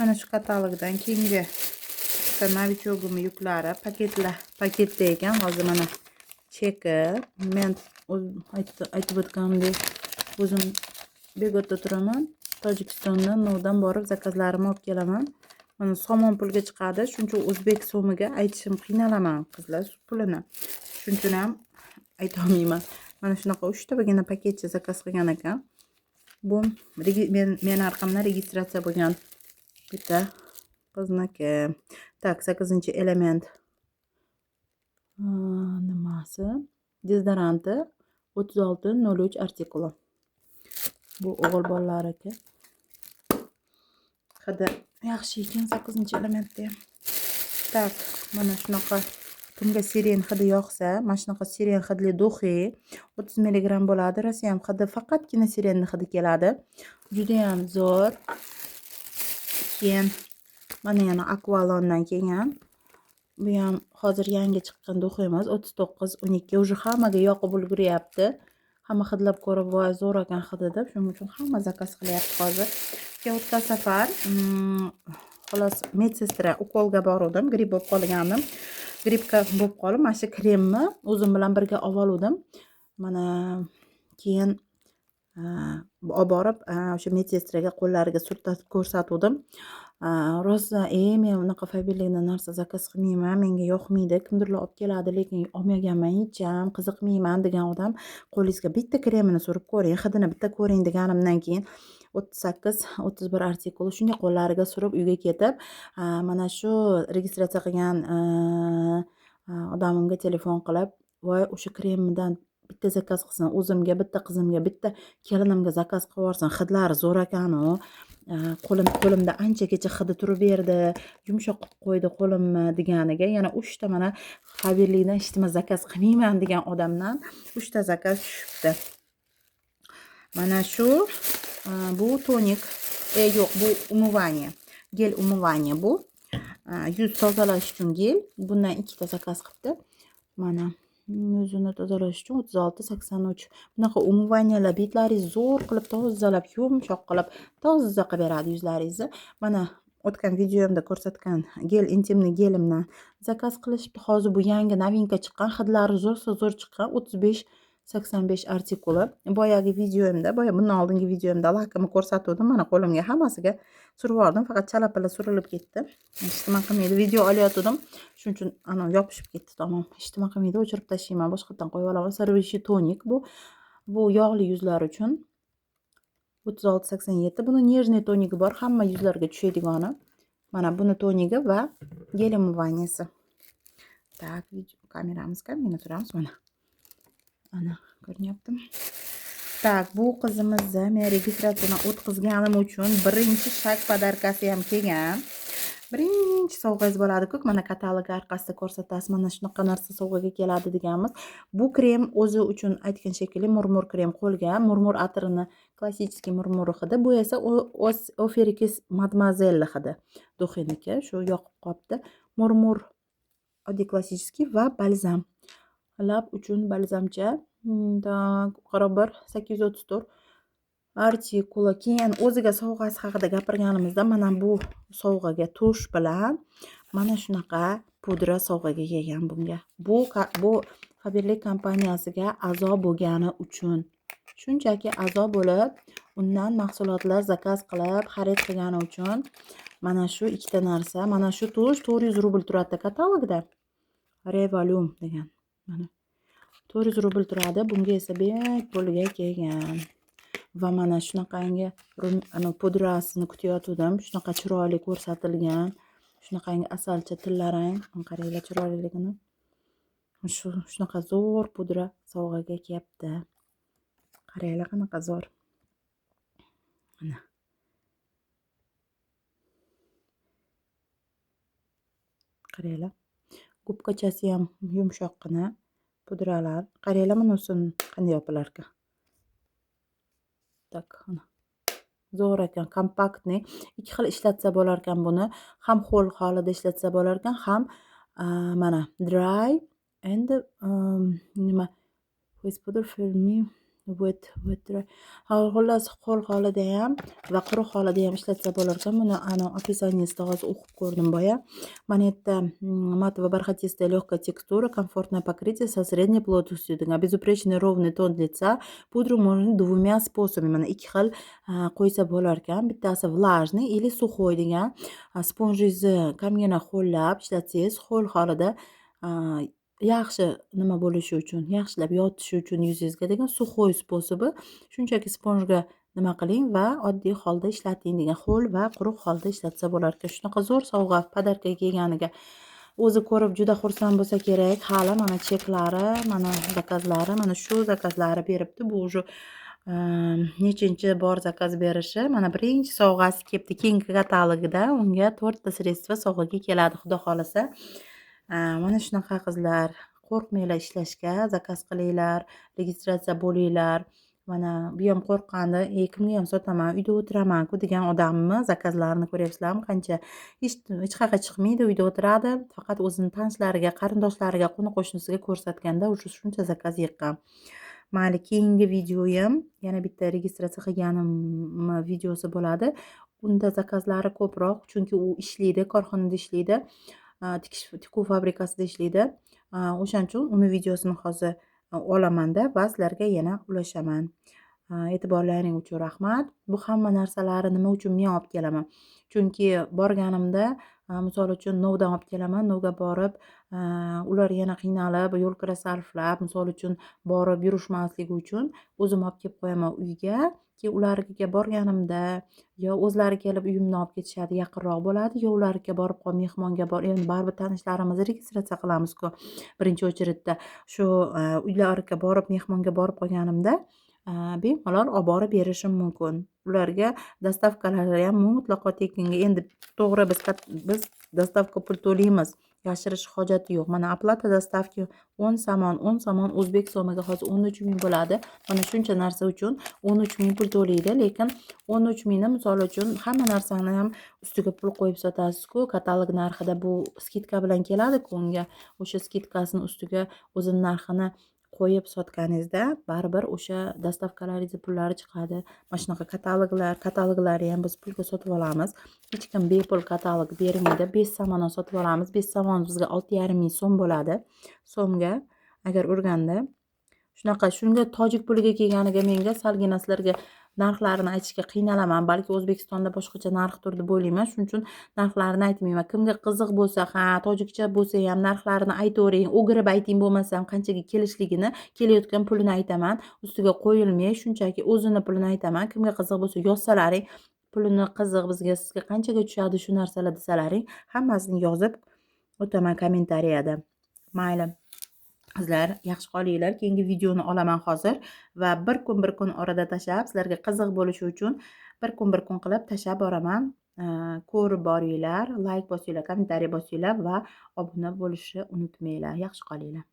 Mana shu katalogdan keyingi bitta новичок imni yuklari paketlar paketda ekan. Hozir mana cheki. Men aytib o'tganimdek, o'zim Begotda turaman. Tojikistondan Novdan borib zakazlarimni olib kelaman. Mana somon pulga chiqadi. Shuncha o'zbek so'miga aytishim qiynalaman qizlar pulini. Shuning uchun ham ayta olmayman. Mana shunaqa 3 tagina paketcha zakaz qilgan ekan. Bu men orqamdan registratsiya bo'lgan bitta qizniki. Так, 8-element. Nimasi? Dezodoranti 36,03 artikuli. Bu o'g'il bolalarniki. Hidi yaxshi ekan 8-elementda ham. Так, mana shunaqa kimga siren hidi yoqsa, mana shunaqa siren hidli духи 30 mg bo'ladi. Rosa ham hidi, faqatgina sirenni hidi keladi. Juda ham zo'r. Keyin mana yana Aqualondan kelgan. Bu ham hozir yangi chiqqan духи imiz 39,12, уже hammaga yoqib ulguryapti. Hamma hidlab ko'rib, voy zo'r ekan hidi deb, shuning uchun hamma zakaz qilyapti hozir. Keyin o'tgan safar xolos medsestra ukolga boruvdim, gripp bo'lib qolgandim. Grippga bo'lib qolib, mana shu kremni o'zim bilan birga olib oluvdim. Mana keyin olib borib, o'sha medsestraga qo'llariga surtib ko'rsatuvdim. Rosa, men unaqa Faberlikdan narsa zakaz qilmayman, menga yoqmaydi, kimdirlar olib keladi, lekin olmaganman hech ham, qiziqmayman degan odam qo'lingizga bitta kremini surib ko'ring, hidini bitta ko'ring deganimdan keyin 38,31 artikuli shunday qo'llariga surib uyga ketib, mana shu registratsiya qilgan odamimga telefon qilib, voy o'sha kremidan bitta zakaz qilsin, o'zimga, bitta qizimga, bitta kelinimga zakaz qilib yuborsin, hidlari zo'r ekan-u. Qo'limda anchagacha hidi turib berdi, yumshoq qilib qo'ydi qo'limni deganiga yana 3 ta mana Faberlikdan hech nima zakaz qilmayman degan odamdan 3 ta zakaz tushibdi. Mana shu bu tonik, yo'q, bu умывание, гель умывание bu. Yuz tozalash uchun gel. Bundan 2 ta zakaz qilibdi. Mana yuzini tozalash uchun 36,83. Bunaqa умывания lar betlaringizni zo'r qilib tozalab, yumshoq qilib toza qilib beradi yuzlaringizni. Mana o'tgan videomda ko'rsatgan гель интимный gelimdan zakaz qilishibdi. Hozir bu yangi новинка chiqqan, hidlari zo'rsa zo'r chiqqan 35,85 artikuli. Boyagi videomda, boya bundan oldingi videomda lakimni ko'rsatuvdim. Mana qo'limga hammasiga surib yubordim, faqat chala-pala surilib ketdi. Hech nima qilmaydi. Video olayotgandim. Shuning uchun ana yopishib ketdi tamom. Hech nima qilmaydi, o'chirib tashlayman, boshqatdan qo'yib olaman. Сорвущий tonik bu. Bu yog'li yuzlar uchun 36,87. Buni нежный tonigi bor, hamma yuzlarga tushadigani. Mana buni tonigi va гель умывания si. Так, video kameramiz kamgina turamiz mana. Ana ko'rinyaptimi? Так, bu qizimizni men registratsiyadan o'tkazganim uchun birinchi шаг подарка si ham kelgan. Birinchi sovg'angiz bo'ladi-ku, mana katalog orqasida ko'rsatasiz, mana shunaqa narsa sovg'aga keladi deganmiz. Bu krem o'zi uchun aytgan shekilli murmur krem qo'lga, murmur atirini klassический murmur hidi, bu esa Oferikis Madmazelle hidi. Духи niki, shu yoqib qolibdi. Murmur oddiy klassический va balzam. Lab uchun balzamcha. Так, 41 834 artikuli. Keyin o'ziga sovg'asi haqida gapirganimizda mana bu sovg'aga tush bilan mana shunaqa pudra sovg'aga kelgan bunga. Bu Faberlic kompaniyasiga a'zo bo'lgani uchun, shunchaki a'zo bo'lib, undan mahsulotlar zakaz qilib, xarid qilgani uchun mana shu ikkita narsa, mana shu tush 400 rubl turadi katalogda. Revolume degan. Mana 400 rubl turadi. Bunga esa bepulga kelgan. Va mana shunaqangi pudrasini kutayotgandim. Shunaqa chiroyli ko'rsatilgan. Shunaqangi asalcha tillarang. Qaranglar chiroyliligini. Shunaqa zo'r pudra sovg'aga kelyapti. Qaranglar qanaqa zo'r. Mana. Qaranglar. Gubkachasi ham yumshoqqina pudralar. Qaranglar bunisini qanday yopilar ekan. Tak, ana. Zo'r ekan, kompaktniy. Ikki xil ishlatsa bo'lar ekan buni. Ham ho'l holida ishlatsa bo'lar ekan, ham mana dry and nima face powder for me Wet, wet dry. Ha, xullas, ho'l holida ham va quruq holida ham ishlatsa bo'lar ekan. Buni ana описание sida hozir o'qib ko'rdim boya. Mana yerda матово бархатистая легкая текстура, комфортное покрытие со средней плотностью degan, безупречный ровный тон лица. Пудру можно двумя способами. Mana ikki xil qo'ysa bo'lar ekan. Bittasi влажный или сухой degan. Sponjingizni kamgina ho'llab ishlatsangiz, ho'l holida yaxshi nima bo'lishi uchun, yaxshilab yotishi uchun yuzingizga degan. Сухой способи shunchaki sponjga nima qiling va oddiy holda ishlating degan. Ho'l va quruq holda ishlatsa bo'lar ekan. Shunaqa zo'r sovg'a, подарка kelganiga o'zi ko'rib juda xursand bo'lsa kerak. Hali mana cheklari, mana zakazlari, mana shu zakazlari beribdi. Bu уже nechinchi bor zakaz berishi. Mana birinchi sovg'asi kelibdi. Keyingi katalogida unga to'rtta средство sovg'aga keladi, xudo xohlasa. Mana shunaqa, qizlar, qo'rqmanglar ishlashga, zakaz qilinglar, registratsiya bo'linglar. Mana bu ham qo'rqqandi, e, kimga ham sotaman, uyda o'tiramanku degan odamni zakazlarini ko'ryapsizlarmi qancha? Hech qayerga chiqmaydi, uyda o'tiradi, faqat o'zini tanishlariga, qarindoshlariga, qo'ni qo'shnisiga ko'rsatganda уже shuncha zakaz yiqqan. Mayli, keyingi videoyim yana bitta registratsiya qilganimni videosi bo'ladi. Unda zakazlari ko'proq, chunki u ishlaydi, korxonada ishlaydi, tikish, tikuv fabrikasida ishlaydi. O'shaning uchun uni videosini hozir olamanda va sizlarga yana ulashaman. E'tiborlaring uchun rahmat. Bu hamma narsalarni nima uchun men olib kelaman? Chunki borganimda, misol uchun, Novdan olib kelaman. Novga borib, ular yana qiynalib, yo'l kira sarflab, misol uchun, borib yurishmasligi uchun o'zim olib kelib qo'yaman uyga. Keyin ularnikiga borganimda yo o'zlari kelib uyimdan olib ketishadi, yaqinroq bo'ladi, yo ularnikiga borib qolib, mehmonga bor, endi baribir tanishlarimizni registratsiya qilamiz-ku birinchi очередь da. Shu uylariga borib, mehmonga borib qolganimda bemalol olib borib berishim mumkin. Ularga доставка lari ham mutlaqo tekinga. Endi to'g'ri, biz доставка pul to'laymiz, yashirish hojati yo'q. Mana оплата доставки 10 somon, 10 somon o'zbek so'miga hozir 13 000 bo'ladi. Mana shuncha narsa uchun 13 000 pul to'laydi, lekin 13 000ni, misol uchun, hamma narsani ham ustiga pul qo'yib sotasiz-ku. Katalog narxida bu скидка bilan keladi-ku unga. O'sha скидка sini ustiga o'zini narxini qo'yib sotganingizda baribir o'sha доставка laringizni pullari chiqadi. Mana shunaqa kataloglar, kataloglarni ham biz pulga sotib olamiz. Hech kim bepul katalog bermaydi. 5 somondan sotib olamiz. 5 somon bizga 6,5 ming so'm bo'ladi. So'mga agar urganda. Shunaqa, shunga tojik puliga kelganiga menga salgina sizlarga narxlarini aytishga qiynalaman. Balki O'zbekistonda boshqacha narxdir deb o'ylayman. Shuning uchun narxlarini aytmayman. Kimga qiziq bo'lsa, ha, tojikcha bo'lsa ham narxlarini aytavering, o'girib ayting bo'lmasam, qanchaga kelishligini, kelayotgan pulini aytaman. Ustiga qo'yilmay, shunchaki o'zini pulini aytaman. Kimga qiziq bo'lsa yozsalaring, pulini qiziq bizga, sizga qanchaga tushadi shu narsalar desalaring, hammasini yozib o'taman kommentariyada. Mayli. Qizlar, yaxshi qolinglar. Keyingi videoni olaman hozir va bir kun, bir kun orada tashlab, sizlarga qiziq bo'lishi uchun bir kun, bir kun qilib tashlab boraman. Ko'rib boringlar, layk bosinglar, kommentariy bosinglar va obuna bo'lishni unutmanglar. Yaxshi qolinglar.